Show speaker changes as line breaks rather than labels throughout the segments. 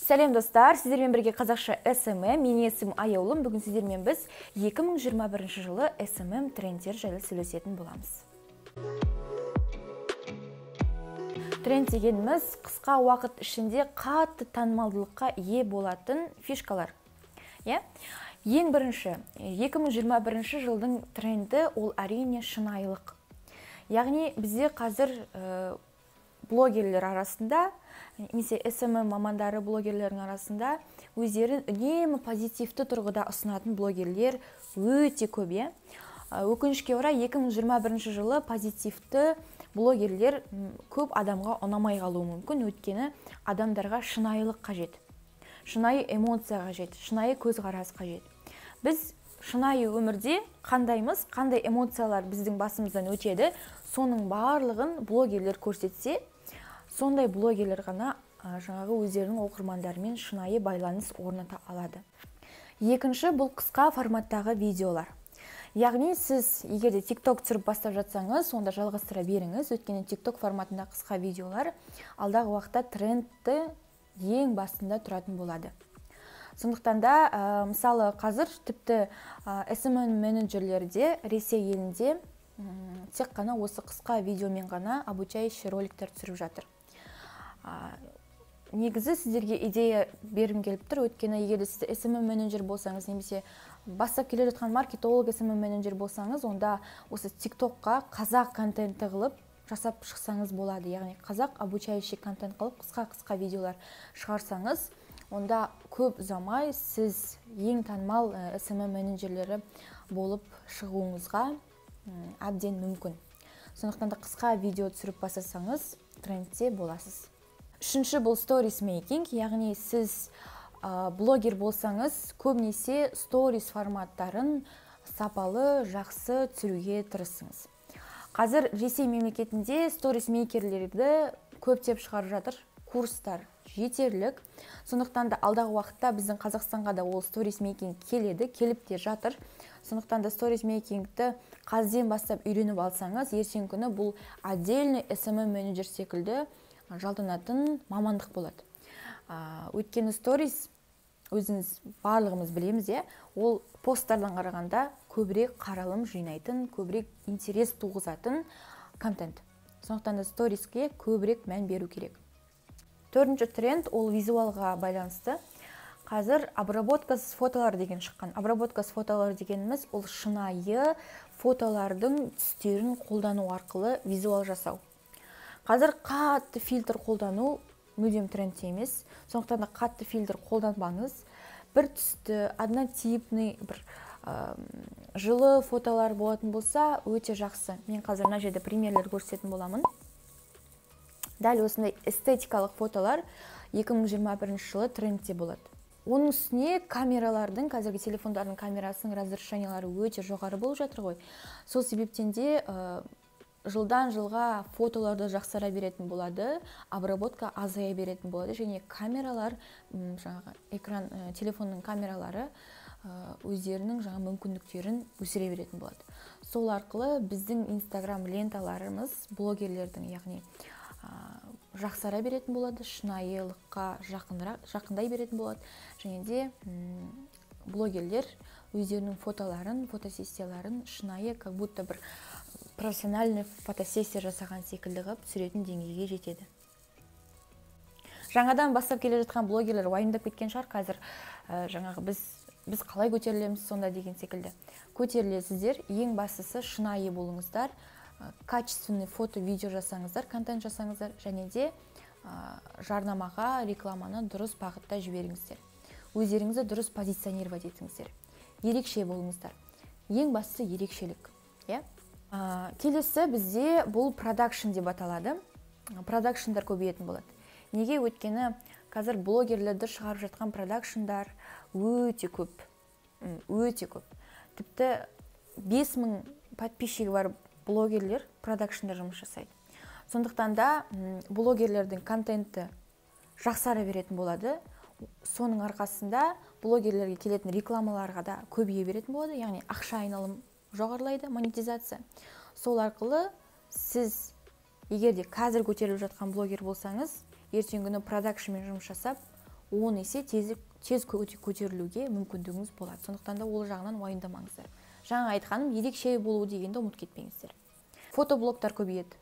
Сәлем, достар! Сіздермен бірге қазақша SMM. Менің есімім Аяулым. Бүгін сіздермен біз 2021 жылы SMM трендтер жайлы сөйлесетін боламыз. Тренд дегеніміз қысқа уақыт ішінде қатты танымалдылыққа ие болатын фишкалар. Иә? Ең бірінші, 2021 жылдың тренді ол, әрине, шынайылық. Яғни бізде қазір блогерлер арасында немесе SMM мамандары блогерлердің арасында өздерін үнемі позитивті тұрғыда ұсынатын блогерлер өте көп, иә. Өкінішке орай, 2021 жылы позитивті блогерлер көп адамға ұнамай қалуы мүмкін, өйткені адамдарға шынайылық қажет, шынайы эмоция қажет, шынайы көзқарас қажет. Біз шынайы өмірде қандаймыз, қандай эмоциялар біздің басымыздан өтеді, соның барлығын блогерлер көрсетсе, сондай блогерлер ғана жаңағы өздерінің оқырмандарымен шынайы байланыс орната алады. Екінші, бұл қысқа форматтағы видеолар. Яғни сіз егер де TikTok түсіріп бастап жатсаңыз, онда жалғастыра беріңіз, өйткені TikTok форматында қысқа видеолар алдағы уақытта трендті ең басында тұратын болады. Сондықтан да, мысалы, қазір тіпті SMM менеджерлері де Ресей елінде тек қана осы қысқа видеомен ғана обучающий роликтер түсіріп жатыр. Негізі сіздерге идея бергім келіп тұр, өйткені егер де сіз SMM менеджер болсаңыз немесе бастап келе жатқан маркетолог, SMM менеджер болсаңыз, онда осы TikTokқа қазақ контенті қылып жасап шықсаңыз болады. Яғни қазақ обучающий контент қылып қысқа-қысқа видеолар шығарсаңыз, онда көп ұзамай сіз ең танымал SMM менеджерлері болып шығуыңызға әбден мүмкін. Сондықтан да қысқа видео түсіріп бастасаңыз, трендте боласыз. Үшінші, бұл сторис мейкинг, яғни сіз блогер болсаңыз, көбінесе сторис форматтарын сапалы, жақсы түсіруге тырысыңыз. Қазір Ресей мемлекетінде сторис мейкерлерді көптеп шығарып жатыр, курстар жетерлік. Сондықтан да алдағы уақытта біздің Қазақстанға да ол сторис мейкинг келеді, келіп те жатыр. Сондықтан да сторис мейкингті қазірден бастап үйреніп алсаңыз, ертеңгі күні бұл отдельный SMM менеджер секілді жалданатын мамандық болады. Өйткені сторис, өзіңіз барлығымыз білеміз, иә, ол посттардан қарағанда көбірек қаралым жинайтын, көбірек интерес туғызатын контент. Сондықтан да сториске көбірек мән беру керек. Төртінші тренд ол визуалға байланысты. Қазір обработкасыз фотолар деген шыққан. Обработкасыз фотолар дегеніміз ол шынайы фотолардың түстерін қолдану арқылы визуал жасау. Қазір қатты фильтр қолдану мүлдем трендте емес. Сондықтан да қатты фильтр қолданбаңыз. Бір түсті, однотипный, бір жылы фотолар болатын болса, өте жақсы. Мен қазір мына жерде примерлер көрсететін боламын. Дәл осындай эстетикалық фотолар 2021 жылы трендте болады. Оның үстіне камералардың, қазіргі телефондардың камерасының разрешениялары өте жоғары болып жатыр ғой. Сол себептен де жылдан жылға фотоларды жақсара беретін болады, обработка азая беретін болады және камералар, жаңағы экран, телефонның камералары өздерінің жаңа мүмкіндіктерін өсіре беретін болады. Сол арқылы біздің Инстаграм ленталарымыз блогерлердің, яғни жақсара беретін болады, шынайылыққа жақынырақ, жақындай беретін болады және де блогерлер өздерінің фотоларын, фотосессияларын шынайы, как будто бір профессиональный фотосессия жасаған секілді қылып түсіретін деңгейге жетеді. Жаңадан бастап келе жатқан блогерлер уайымдап кеткен шығар қазір, жаңағы біз қалай көтерілеміз сонда деген секілді. Көтерілесіздер, ең бастысы шынайы болыңыздар, качественный фото, видео жасаңыздар, контент жасаңыздар және де жарнамаға рекламаны дұрыс бағытта жіберіңіздер. Өздеріңізді дұрыс позиционировать етіңіздер. Ерекше болыңыздар. Ең бастысы ерекшелік. Иә? Келесі бізде бұл продакшн деп аталады. Продакшндар көбейетін болады. Неге? Өйткені қазір блогерлерді шығарып жатқан продакшндар өте көп. Өте көп. Тіпті 5000 подписчигі бар блогерлер продакшнда жұмыс жасайды. Сондықтан да блогерлердің контенті жақсара беретін болады. Соның арқасында блогерлерге келетін рекламаларға да көбейе беретін болады, яғни ақша айналым жоғарылайды, монетизация. Сол арқылы сіз егер де қазір көтеріліп жатқан блогер болсаңыз, ертеңгі күні продакшнмен жұмыс жасап, 10 есе тез көтерілуге мүмкіндігіңіз болады. Сондықтан да ол жағынан уайымдамаңыздар. Жаңа айтқаным, ерекше болу дегенді ұмытып кетпеңіздер. Фотоблогтар көбейеді.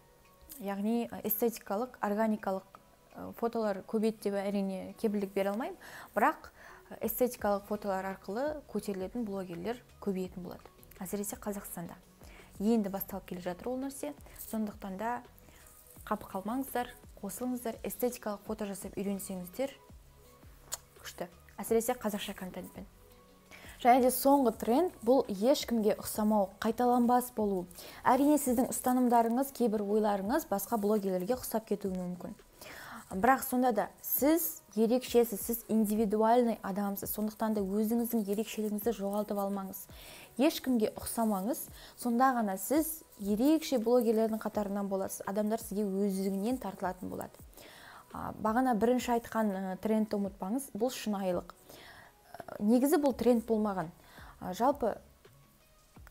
Яғни эстетикалық, органикалық фотолар көбейеді деп әрине кепілдік бере алмаймын, бірақ эстетикалық фотолар арқылы көтерілетін блогерлер көбейетін болады. Әсіресе Қазақстанда. Енді басталып келе жатыр ол нәрсе. Сондықтан да қапы қалмаңыздар, қосылыңыздар, эстетикалық фото жасап үйренсеңіздер күшті. Әсіресе қазақша контентпен. Және де соңғы тренд бұл ешкімге ұқсамау, қайталанбас болу. Әрине сіздің ұстанымдарыңыз, кейбір ойларыңыз басқа блогерлерге ұқсап кетуі мүмкін. Бірақ сонда да сіз ерекшесіз, сіз индивидуальный адамсыз. Сондықтан да өзіңіздің ерекшелігіңізді жоғалтып алмаңыз. Ешкімге ұқсамаңыз, сонда ғана сіз ерекше блогерлердің қатарынан боласыз. Адамдар сізге өздігінен тартылатын болады. Бағана бірінші айтқан трендті ұмытпаңыз, бұл шынайылық. Негізі бұл тренд болмаған. Жалпы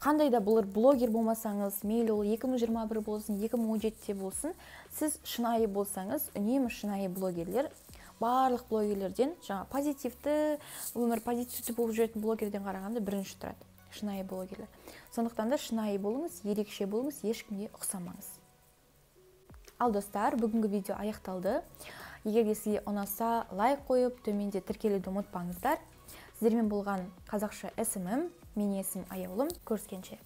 қандай да бұл блогер болмасаңыз, мейлі ол 2021 болсын, 2017-те болсын, сіз шынайы болсаңыз, үнемі шынайы блогерлер, барлық блогерлерден, жаңа позитивті, өмір позитивті болып жүретін блогерден қарағанда бірінші тұрады шынайы блогерлер. Сондықтан да шынайы болыңыз, ерекше болыңыз, ешкімге ұқсамаңыз. Ал достар, бүгінгі видео аяқталды. Егер де сізге ұнаса, лайк қойып, төменде тіркелуді ұмытпаңыздар. Сіздермен болған қазақша SMM, менің есімім Аяулым. Көріскенше.